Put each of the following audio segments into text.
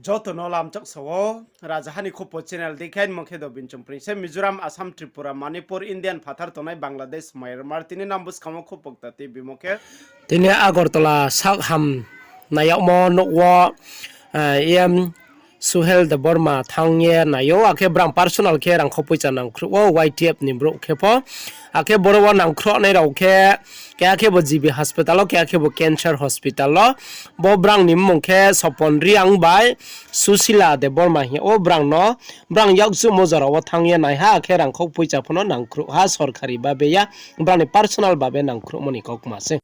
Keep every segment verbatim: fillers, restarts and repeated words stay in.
Joto no lamchak sa ou, Rajaha ni Khupo channel dei khe, mung khe Dobin Chongpring se, Mizoram, Assam, Tripura, Manipur, Indian phathar tongnai Bangladesh, Myanmar, tini nang buskang wo khupo kta tibimo khe. Tini Agartala sak ham nai yagmo nouh wo, eh, E M Suhel Debbarma thanng ye nai ou, akhe brang personal khe rangkhou poicha nangkhruh ou, Y T F ni brouh khe pho. Akhe boro wo nangkhruhnai rao khe, keha khe bo G B hospital wo, keha khe bo cancer hospital wo. Bo brang ni mmung khe Sopon Reang bai Susila Debbarma hing ou brang no, brang yakchuhmo jora wo thanng ye nai ha, akhe rangkhou poicha pho no nangkhruh ha, sorkari babe ya, brang ni personal babe nangkhruhmo ni kaukma se.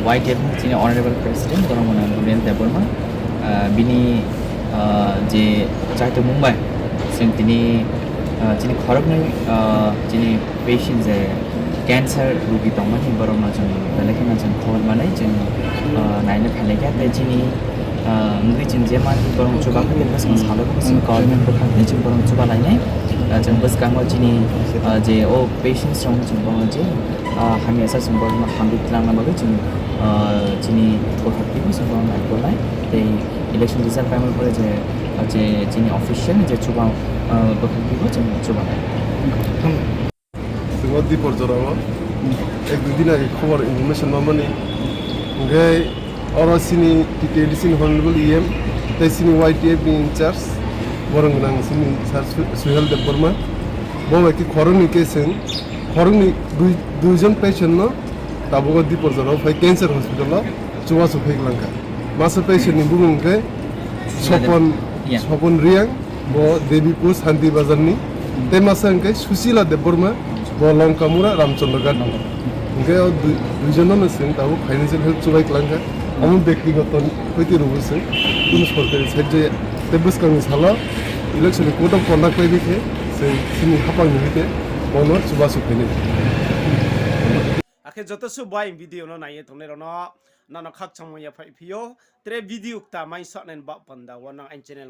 Y T F ni chini Honorable President, Doromona Ruren Debbarma, ah, bini, ah, je chaito Mumbai, chwng tini, ah, chini khoroknwi, ah, chini patient je cancer rugi tongmani, borokno chwng belai kheno chwng khobor manwi chwng, ah, naina phailai kha, tei chini, ah, wngwi chwng je mani borok chubakhai tei bwskang salo bwskang government bwkhak tei chwng borok chubalainai, ah, chwng bwskango chini, ah, je o patients rok chwng borokno je, ah, hamya sa chwng borokno hamri twlangna bagwi chwng, ah, chini bwkhak twibo chwng borokno naikolnai tei election result paimani pore je, ah, je chini official je chuba, ah, bwkhak twibo chwng chubanai. Chwng o Dipor jora o ek dui din age khobor information mamani. Hwnkhe oro chini T T A D C ni Honorable E M tei chini Y T F ni in charge borok gwnang chini Sir Su-, Suhel Debbarma. Bo bai khe khoroknwi khe chwng khoroknwi dui, dui jon patient no tabuk o Dipor jora o phai cancer hospital o chubachu phai glangkha. Masa patient ni bumung khe Sopon, Sopon Reang, bo Debipur Santi Bazar ni. Tei masa hwnkhe Susila Debbarma, bo Longkamura Ramchandra Ghat ni. Hwnkhe o dui, dui jon no chwng tabuk financial help chubai glangkha. Amo bektigoto poiti rwbo chwng kunu sorkari sahajyo ya. Tei bwskang ni salo election ni code of conduct bai khe chwng chini haphang ni hwnkhe bono chubachu phainai. Akhe joto suh bai video no nai ye tongnai rok no, nono khakchangma yaphaih phi ou. Tre video kta mai saknai ni baoh panda wo nang aini channel